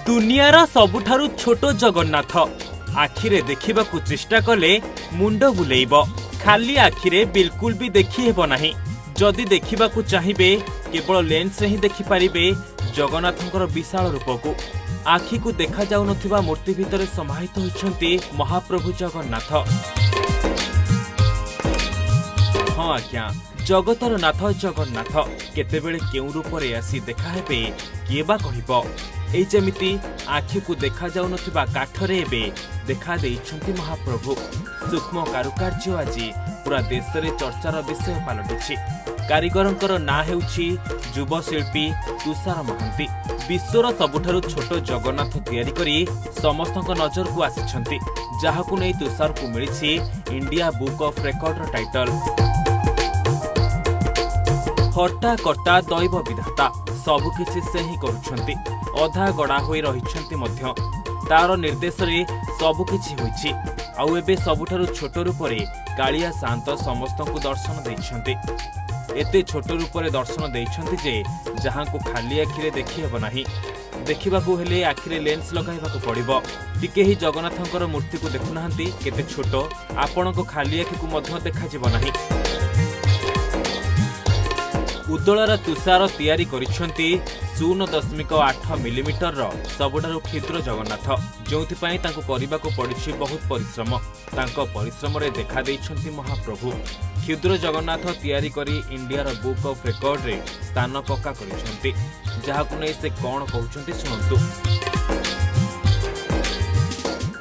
ଦୁନିଆର ସବୁଠାରୁ ଛୋଟ ଜଗନ୍ନାଥ। ଆଖିରେ ଦେଖିବାକୁ ଚେଷ୍ଟା କଲେ ମୁଣ୍ଡ ବୁଲେଇବ। ଖାଲି ଆଖିରେ ବିଲକୁଲ ବି ଦେଖି ହେବ ନାହିଁ। ଯଦି ଦେଖିବାକୁ ଚାହିଁବେ, କେବଳ ଲେନ୍ସରେ ହିଁ ଦେଖିପାରିବେ ଜଗନ୍ନାଥଙ୍କର ବିଶାଳ ରୂପକୁ। ଆଖିକୁ ଦେଖାଯାଉନଥିବା ମୂର୍ତ୍ତି ଭିତରେ ସମାହିତ ହୋଇଛନ୍ତି ମହାପ୍ରଭୁ ଜଗନ୍ନାଥ। ହଁ ଆଜ୍ଞା, ଜଗତର ନାଥ ଜଗନ୍ନାଥ କେତେବେଳେ କେଉଁ ରୂପରେ ଆସି ଦେଖାହେବେ, କିଏ ବା କହିବ? ଏଇ ଯେମିତି ଆଖିକୁ ଦେଖାଯାଉନଥିବା କାଠରେ ଏବେ ଦେଖା ଦେଇଛନ୍ତି ମହାପ୍ରଭୁ। ସୂକ୍ଷ୍ମ କାରୁକାର୍ଯ୍ୟ ଆଜି ପୁରା ଦେଶରେ ଚର୍ଚ୍ଚାର ବିଷୟ ପାଲଟିଛି। କାରିଗରଙ୍କର ନାଁ ହେଉଛି ଯୁବଶିଳ୍ପୀ ତୁଷାର ମହାନ୍ତି। ବିଶ୍ୱର ସବୁଠାରୁ ଛୋଟ ଜଗନ୍ନାଥ ତିଆରି କରି ସମସ୍ତଙ୍କ ନଜରକୁ ଆସିଛନ୍ତି, ଯାହାକୁ ନେଇ ତୁଷାରକୁ ମିଳିଛି ଇଣ୍ଡିଆ ବୁକ୍ ଅଫ୍ ରେକର୍ଡର ଟାଇଟଲ। ହର୍ତ୍ତା କର୍ତ୍ତା ଦୈବ ବିଧାତା, ସବୁକିଛି ସେ ହିଁ କରୁଛନ୍ତି। ଅଧା ଗଡ଼ା ହୋଇ ରହିଛନ୍ତି ମଧ୍ୟ ତାର ନିର୍ଦ୍ଦେଶରେ ସବୁକିଛି ହୋଇଛି। ଆଉ ଏବେ ସବୁଠାରୁ ଛୋଟ ରୂପରେ କାଳିଆ ସାଆନ୍ତ ସମସ୍ତଙ୍କୁ ଦର୍ଶନ ଦେଇଛନ୍ତି। ଏତେ ଛୋଟ ରୂପରେ ଦର୍ଶନ ଦେଇଛନ୍ତି ଯେ ଯାହାଙ୍କୁ ଖାଲି ଆଖିରେ ଦେଖିହେବ ନାହିଁ। ଦେଖିବାକୁ ହେଲେ ଆଖିରେ ଲେନ୍ସ ଲଗାଇବାକୁ ପଡ଼ିବ। ଟିକେ ହିଁ ଜଗନ୍ନାଥଙ୍କର ମୂର୍ତ୍ତିକୁ ଦେଖୁନାହାନ୍ତି, କେତେ ଛୋଟ। ଆପଣଙ୍କ ଖାଲି ଆଖିକୁ ମଧ୍ୟ ଦେଖାଯିବ ନାହିଁ। ଉଦଳାର ତୁଷାର ତିଆରି କରିଛନ୍ତି 0.8 ମିଲିମିଟରର ସବୁଠାରୁ କ୍ଷୁଦ୍ର ଜଗନ୍ନାଥ, ଯେଉଁଥିପାଇଁ ତାଙ୍କୁ କରିବାକୁ ପଡ଼ିଛି ବହୁତ ପରିଶ୍ରମ। ତାଙ୍କ ପରିଶ୍ରମରେ ଦେଖାଦେଇଛନ୍ତି ମହାପ୍ରଭୁ। କ୍ଷୁଦ୍ର ଜଗନ୍ନାଥ ତିଆରି କରି ଇଣ୍ଡିଆର ବୁକ୍ ଅଫ୍ ରେକର୍ଡରେ ସ୍ଥାନ ପକ୍କା କରିଛନ୍ତି, ଯାହାକୁ ନେଇ ସେ କ'ଣ କହୁଛନ୍ତି ଶୁଣନ୍ତୁ।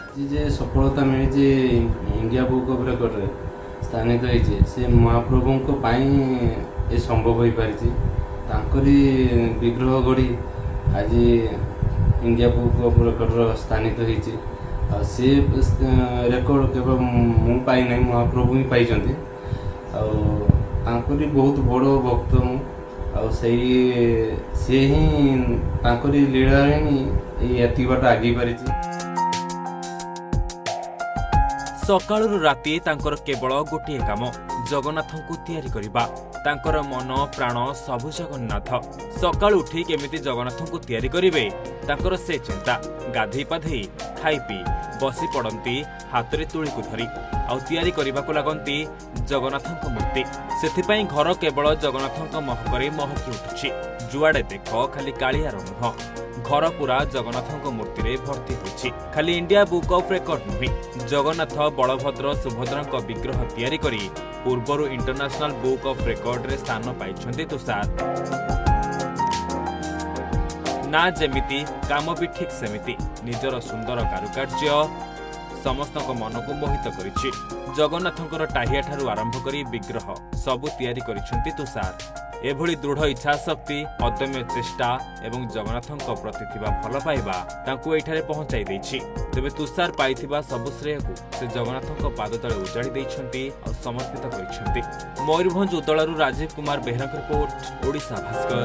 ଆଜି ଯେ ସଫଳତା ମିଳିଛି, ଇଣ୍ଡିଆ ବୁକ୍ ଅଫ୍ ରେକର୍ଡ଼ରେ ସ୍ଥାନିତ ହେଇଛି, ସେ ମହାପ୍ରଭୁଙ୍କ ପାଇଁ ଏ ସମ୍ଭବ ହୋଇପାରିଛି। ତାଙ୍କରି ବିଗ୍ରହ ଗଢ଼ି ଆଜି ଇଣ୍ଡିଆ ବୁକ୍ ଅଫ୍ ରେକର୍ଡ଼ର ସ୍ଥାନିତ ହେଇଛି। ଆଉ ସେ ରେକର୍ଡ଼ କେବଳ ମୁଁ ପାଇନାହିଁ, ମହାପ୍ରଭୁ ହିଁ ପାଇଛନ୍ତି। ଆଉ ତାଙ୍କରି ବହୁତ ବଡ଼ ଭକ୍ତ ମୁଁ। ଆଉ ସେଇ ସିଏ ହିଁ, ତାଙ୍କରି ଲୀଳାରେ ହିଁ ଏଇ ଏତିକି ବାଟ ଆଗେଇ ପାରିଛି। ସକାଳରୁ ରାତି ତାଙ୍କର କେବଳ ଗୋଟିଏ କାମ, ଜଗନ୍ନାଥଙ୍କୁ ତିଆରି କରିବା। ତାଙ୍କର ମନ ପ୍ରାଣ ସବୁ ଜଗନ୍ନାଥ। ସକାଳୁ ଉଠି କେମିତି ଜଗନ୍ନାଥଙ୍କୁ ତିଆରି କରିବେ, ତାଙ୍କର ସେ ଚିନ୍ତା। ଗାଧେଇ ପାଧେଇ, ଖାଇ ପିଇ ବସି ପଡ଼ନ୍ତି ହାତରେ ତୁଳିକୁ ଧରି ଆଉ ତିଆରି କରିବାକୁ ଲାଗନ୍ତି ଜଗନ୍ନାଥଙ୍କ ମୂର୍ତ୍ତି। ସେଥିପାଇଁ ଘର କେବଳ ଜଗନ୍ନାଥଙ୍କ ମହକରେ ମହକି ଉଠୁଛି। ଯୁଆଡ଼େ ଦେଖ ଖାଲି କାଳିଆର ମୁହଁ। ଘର ପୁରା ଜଗନ୍ନାଥଙ୍କ ମୂର୍ତ୍ତିରେ ଭର୍ତ୍ତି ହୋଇଛି। ଖାଲି ଇଣ୍ଡିଆ ବୁକ୍ ଅଫ୍ ରେକର୍ଡ ନୁହେଁ, ଜଗନ୍ନାଥ, ବଳଭଦ୍ର, ସୁଭଦ୍ରାଙ୍କ ବିଗ୍ରହ ତିଆରି କରି ପୂର୍ବରୁ ଇଣ୍ଟରନ୍ୟାସନାଲ ବୁକ୍ ଅଫ୍ ରେକର୍ଡରେ ସ୍ଥାନ ପାଇଛନ୍ତି ତୁଷାର। ନା ଯେମିତି, କାମ ବି ଠିକ୍ ସେମିତି। ନିଜର ସୁନ୍ଦର କାରୁକାର୍ଯ୍ୟ ସମସ୍ତଙ୍କ ମନକୁ ମୋହିତ କରିଛି। ଜଗନ୍ନାଥଙ୍କର ଟାହିଆଠାରୁ ଆରମ୍ଭ କରି ବିଗ୍ରହ ସବୁ ତିଆରି କରିଛନ୍ତି ତୁଷାର। ଏଭଳି ଦୃଢ଼ ଇଚ୍ଛାଶକ୍ତି, ଅଦମ୍ୟ ଚେଷ୍ଟା ଏବଂ ଜଗନ୍ନାଥଙ୍କ ପ୍ରତି ଥିବା ଭଲ ପାଇବା ତାଙ୍କୁ ଏଇଠାରେ ପହଞ୍ଚାଇ ଦେଇଛି। ତେବେ ତୁଷାର ପାଇଥିବା ସବୁ ଶ୍ରେୟକୁ ସେ ଜଗନ୍ନାଥଙ୍କ ପାଦ ତଳେ ଉଜାଡ଼ି ଦେଇଛନ୍ତି ଆଉ ସମର୍ପିତ କରିଛନ୍ତି। ମୟୂରଭଞ୍ଜ ଉଦଳାରୁ ରାଜୀବ କୁମାର ବେହେରାଙ୍କ ରିପୋର୍ଟ, ଓଡ଼ିଶା ଭାସ୍କର।